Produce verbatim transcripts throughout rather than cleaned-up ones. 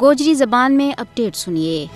گوجری زبان میں اپڈیٹ سنیے۔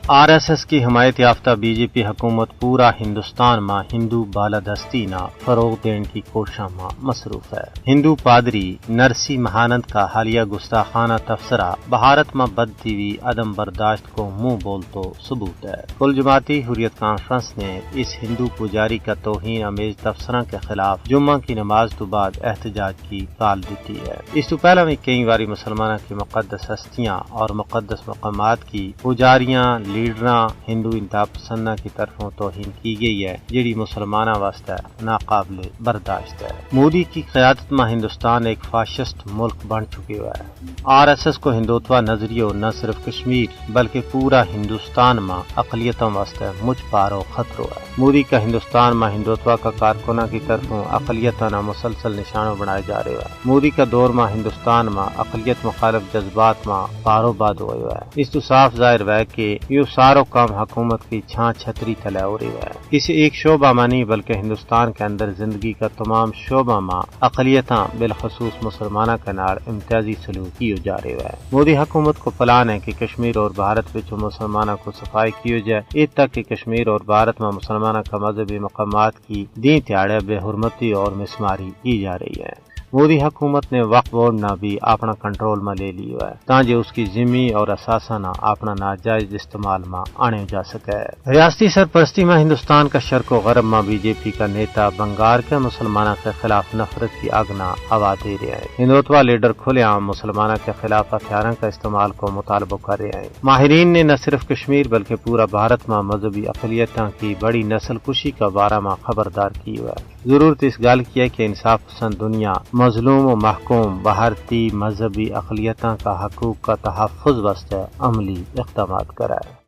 آر ایس ایس کی حمایت یافتہ بی جے پی حکومت پورا ہندوستان ما ہندو بالادستی نا فروغ دین کی کوششاں ما مصروف ہے۔ ہندو پادری نرسی مہانند کا حالیہ گستاخانہ تبصرہ بھارت ما بدتی ہوئی عدم برداشت کو منہ بولتو ثبوت ہے۔ کل جماعتی حریت کانفرنس نے اس ہندو پوجاری کا توہین آمیز تبصرہ کے خلاف جمعہ کی نماز تو بعد احتجاج کی کال دیتی ہے۔ اس تو پہلا بھی کئی باری مسلمانوں کی مقدس ہستیاں اور مقدس مقامات کی پوجاریاں، لیڈراں، ہندو انتہا پسنداں کی طرفوں توہین کی گئی ہے، جیڑی مسلمانوں واسطے ناقابل برداشت ہے۔ مودی کی قیادت ما ہندوستان ایک فاشسٹ ملک بن چکی ہوا ہے۔ آر ایس ایس کو ہندوتوا نظریو نہ صرف کشمیر بلکہ پورا ہندوستان ما اقلیتاں واسطے مچ پارو خطرو ہے۔ مودی کا ہندوستان ما ہندوتوا کا کارکناں کی طرفوں اقلیتاں نا مسلسل نشانو بنائے جا رہیو ہے۔ مودی کا دور ما ہندوستان ما اقلیت مخالف جذبات ما پارو باد ہویو ہے۔ اس تو صاف ظاہر ہوئے کہ یوہ سارو کام حکومت کی چھاں چھتری تلے ہو رہیو ہے۔ کسی ایک شعبہ ما نہیں بلکہ ہندوستان کے اندر زندگی کا تمام شعبہ ما اقلیتاں بالخصوص مسلماناں کے نال امتیازی سلوک کیو جا رہیو ہے۔ مودی حکومت کو پلان ہے کہ کشمیر اور بھارت وچ مسلماناں کو صفائی کیو جائے، ات تک کہ کشمیر اور بھارت ما مسلماناں کا مذہبی مقامات کی دیں تیاڑے بے حرمتی اور مسماری کی جا رہی ہے۔ مودی حکومت نے وقف بورڈ نا بھی اپنا کنٹرول ما لے لیو ہے تاں جے اس کی زمین اور اثاثہ نا اپنا ناجائز استعمال ما آنے جا سکے۔ ریاستی سرپرستی ما ہندوستان کا شرق و غرب ما بی جے پی کا نیتا بنگار کے مسلماناں کے خلاف نفرت کی اگ نا ہوا دے رہے ہیں۔ ہندوتوا لیڈر کھلے عام مسلماناں کے خلاف ہتھیاراں کا استعمال کو مطالبو کر رہے ہیں۔ ماہرین نے نہ صرف کشمیر بلکہ پورا بھارت ما مذہبی اقلیتاں کی بڑی نسل کشی کا بارہ ما خبردار کیو ہے۔ ضرورت اس گل کی ہے کہ انصاف پسند دنیا مظلوم و محکوم بھارتی مذہبی اقلیتاں کا حقوق کا تحفظ واسطے عملی اقدامات کرے۔